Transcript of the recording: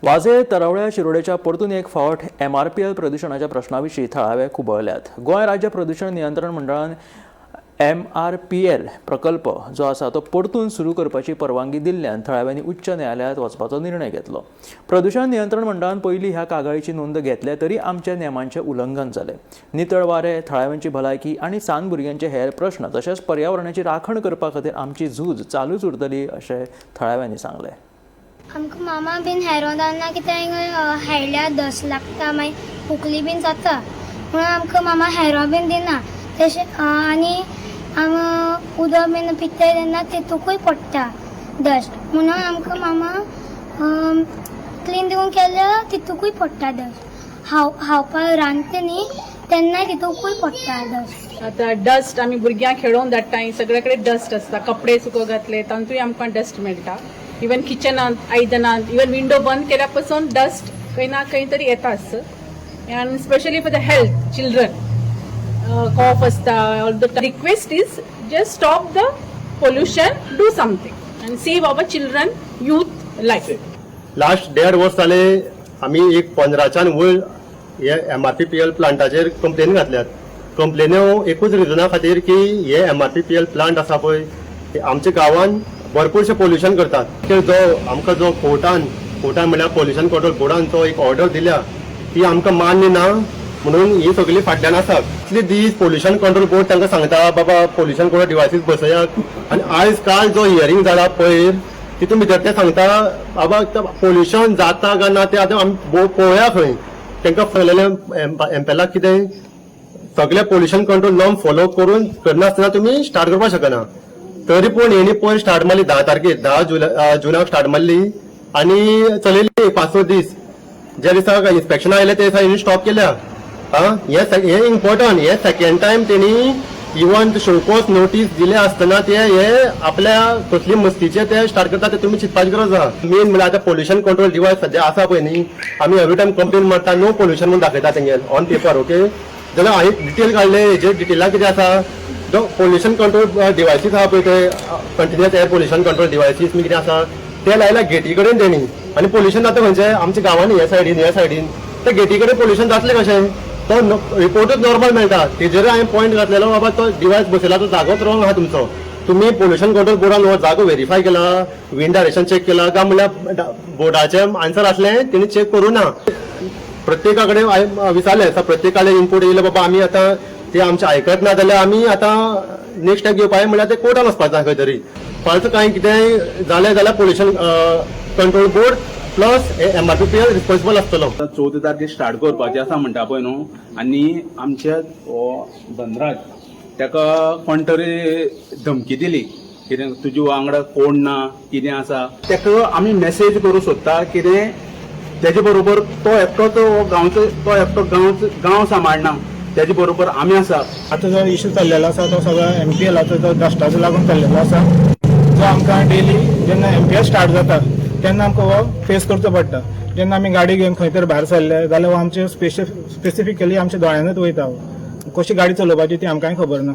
वाजे तरावळ्या शिरोडेच्या परतून एक फावट एमआरपीएल प्रदुशणाच्या प्रश्ना विशीं थळावे खुबळल्यात. गोंय राज्य प्रदुशण नियंत्रण मंडळान एमआरपीएल प्रकल्प जो आसा तो परतून सुरू करपाची परवानगी दिल्ल्यान थळाव्यांनी उच्च न्यायालयांत वचपाचो निर्णय घेतलो. प्रदुशण नियंत्रण मंडळान पयलीं ह्या कागाळीची नोंद घेतल्या तरी आमच्या नेमांचें उल्लंघन जालें. नितळ वारें, थळाव्यांची भलायकी आनी सान भुरग्यांचे हेर प्रश्न तशेंच पर्यावरणाची राखण करपा खातीर आमची झूज चालूच उरतली अशें थळाव्यांनी सांगलें. आमकां मामा बीन हेरो घालना कित्याक हाडल्यार दस लागता, मागीर खोकली बीन जाता म्हणून आमकां मामा हेरो बीन दिना. तशें आनी आम उदक बीन पिताय तेन्ना तितूकूय पडटा डस्ट, म्हणून आमकां मामा क्लीन दिवन केल्यार तितूकूय पडटा डस्ट. हाव हावपाक रांदता न्ही तेन्नाय तितूकूय पडटा डस्ट. आतां डस्ट आमी भुरग्यांक खेळोवंक धाडटाय, सगळे कडेन डस्ट आसता. कपडे सुको घातले तातूंय आमकां डस्ट मेळटा. इवन किचनांत, आयदनांत, इवन विंडो बंद केल्या पासून डस्ट खंय ना खंय तरी येताच. आनी specially for the health, children cough आसता. All the request is just stop the pollution, do something and save our children, youth life. Last देड वर्स जाले, आमी एक 15च्यान वयर हे एमआरपीपीएल प्लांटाचेर कंप्लेन घातल्यात. कंप्लेन्यो एकूच रिजना खातीर की हे एमआरपीपीएल प्लांट आसा पळय, ते आमच्या गांवान भरपूरशें पोल्युशन करतात. ते जो आमकां जो कोर्टान, कोर्टान म्हणल्यार पोल्युशन कंट्रोल बोर्डान जो एक ऑर्डर दिल्या, ती आमकां मान्य ना म्हणून ही सगळी फाटल्यान आसा. इतले दीस पोल्युशन कंट्रोल बोर्ड तांकां सांगता, बाबा पोल्युशन कंट्रोल डिवायसीस बसयात, आनी आयज काल जो हियरींग जाला पयर, तितून भितर ते सांगता, बाबा पोल्युशन जाता काय ना ते आतां आमी पळोवया खंय. तांकां सांगलेलें एमपेलाक कितें सगळे पोल्युशन कंट्रोल नॉर्म फॉलो करून करनासतना तुमी स्टार्ट करपाक शकना. तरी पूण हेणी पयर स्टार्ट मारली 10 तारखेर, 10 जुनाक स्टार्ट मारली आनी चलयली 5-6 दीस. ज्या दिसा इन्स्पेक्शन आयलें ते दिसा हेणी स्टॉप केल्या. आं हे इम्पॉर्टंट, हे सेकंड टायम तेणी इवन शोकॉज नोटीस दिले आसतना ते हे आपल्या कसली मस्तीचे ते स्टार्ट करता ते तुमी चिंतपाची गरज आहा. मेन म्हणल्यार आतां पोल्युशन कंट्रोल डिवायस सद्या आसा पळय न्ही, आमी एवरी टायम कंप्लेन मारता, नो पोल्युशन म्हणून दाखयता तेंगेर ऑन पेपर. ओके, जाल्यार हांवें डिटेल काडले. हेजेर डिटेलान कितें आसा, जो पोल्युशन कंट्रोल डिवायसीस आहा पळय, ते continuous air pollution control devices कितें आसा ते लायल्या गेटी कडेन तेणी. आनी पोल्युशन जाता खंयचें? आमच्या गांवांनी ह्या सायडीन, ह्या सायडीन. त्या गेटी कडेन पोल्युशन जातलें कशें? तो रिपोर्टूच नॉर्मल मेळटा. तेजेर हांवें पॉयंट घातलेलो, बाबा तो डिवायस बसयला तो जागोच रॉंग आहा तुमचो. तुमी पोल्युशन कंट्रोल बोर्डान हो जागो व्हेरीफाय केला, विंड डायरेक्शन चेक केला काय म्हणल्यार बोर्डाचें आन्सर आसलें तेणी चेक करूं ना. प्रत्येका कडेन हांवें विचारलें, प्रत्येकाले इनपूट येयले, बाबा आमी आतां ते आमचे आयकत ना जाल्यार आमी आतां नेक्स्ट स्टेप घेवपाक म्हणल्यार ते कोर्टान वचपाचें. खंय तरी फालतू कांय कितेंय जालें जाल्यार pollution control board plus MRPPL responsible आसतलो. आतां 14 तारखेर स्टार्ट करपाचें आसा म्हणटा पळय न्हू, आनी आमच्या हो धनराज ताका कोण तरी धमकी दिली, कितें तुजे वांगडा कोण ना, कितें आसा. ताका आमी मेसेज करूंक सोदता, कितें तेजे बरोबर तो एकटोच हो गांवचो, तो एकटो गांव गांव सांबाळना, तेजे बरोबर आमी आसा. आतां जो इशू चल्लेलो आसा तो सगळो एमपीएलाचो जो डस्टाचो लागून चल्लेलो आसा, जो आमकां डेली जेन्ना एमपीएल स्टार्ट जाता तेन्ना आमकां हो फेस करचो पडटा. जेन्ना आमी गाडी घेवन खंय तर भायर सरले जाल्यार हो आमचे स्पेसिफिकली आमच्या दोळ्यानूच वयता. हो कशी गाडी चलोवपाची ती आमकांय खबर ना.